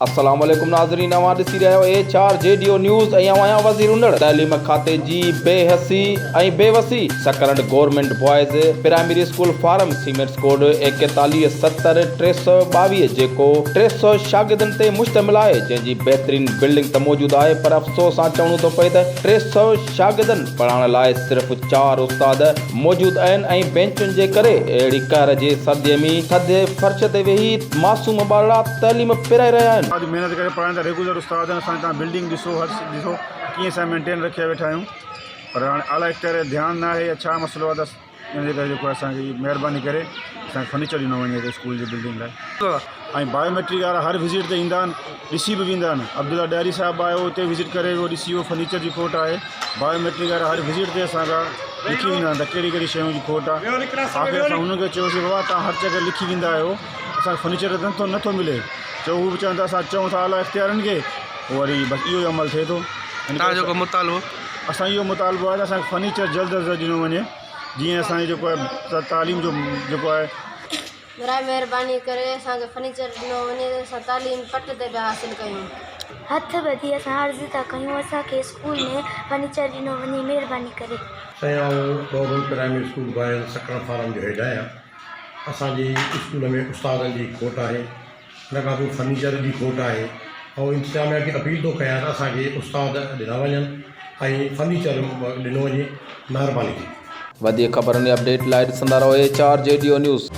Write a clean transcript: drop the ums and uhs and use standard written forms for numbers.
السلام عليڪم ناظرين اوهان ڏسي رهيا آهيو H R G D O news ۽ آئون آهيان وزير انڙ تعليم کاتي جي بي حسي ۽ بي وسي Sakrand government boys primary school form cements code 41 70 322 جيڪو 300 شاگردن تي مشتمل آهي جنهن جي بهترين بلڊنگ ته موجود آهي پر افسوس سان چوڻو ٿو پئي ته 300 شاگردن پڙهائڻ لاء صرف چار استاد موجود آهن ۽ بينچن جي ڪري اهڙي قهر جي سرديء ۾ ٿڌي فرش تي ويهي معصوم ٻارڙا تعليم پرائي رهيا آهن. استاد محنت ڪري پڙهائين ٿا ريگيولر استاد آهن اسان تان بلڊنگ ڏسو هر شي ڏسو ڪيئن اسان مينٽين رکيا ويٺا آهيون پر هاڻي اعليٰ اختيار جو ڌيان نه آهي يا ڇا مسئلو آهي ته ان جي ڪري جيڪو اسان کي مهرباني ڪري اسان کي فرنيچر ڏنو وڃي هتي اسڪول جي بلڊنگ لاء ۽ بايو ميٽرڪ وارا هر وزٽ تي ايندا آهن ڏسي به ويندا آهن عبدالله ڏاهري صاحب آيو اتي وزٽ ڪري ويو ڏسي ويو فرنيچر جي کوٽ آهي بايو ميٽرڪ وارا هر وزٽ تي اسان کان لکي ويندا آهن ته ڪهڙي ڪهڙي شيون جي کوٽ آهي آخر اسان انهن کي چيوسي بابا تان هر جڳهه لکي ويندا آهيو اسان کي فرنيچر ته نٿو نٿو ملي چيو هو به چون ٿا اسان چئون ٿا اعليٰ اختيارن کي پوء وري بس اهو ئي عمل ٿئي ٿو تان جو ڪو مطالبو اسان اهو مطالبو آهي ته اسان کي فرنيچر جلد از جلد ڏنو وڃي جيئن اسان جي جيڪو آهي تعليم جو جيڪو آهي. براء مهرباني ڪري اسان کي فرنيچر ڏنو وڃي ته اسان تعليم پٽ تي پيا حاصل ڪيون. هٿ ٻڌي اسان عرض ٿا ڪيون اسان کي اسڪول ۾ فرنيچر ڏنو وڃي مهرباني ڪري. سائين آئون government primary school boys Sakrand form جو هيڊ آهيان اسان جي اسڪول ۾ استادن جي کوٽ آهي ان کان پوء فرنيچر جي کوٽ آهي آئون انتظاميا کي اپيل ٿو ڪيان ته اسان کي استاد ڏنا وڃن ۽ فرنيچر ڏنو وڃي مهرباني ٿيندي. وڌيڪ خبرن ۽ اپڊيٽ لاء ڏسندا رهو H R G D O news.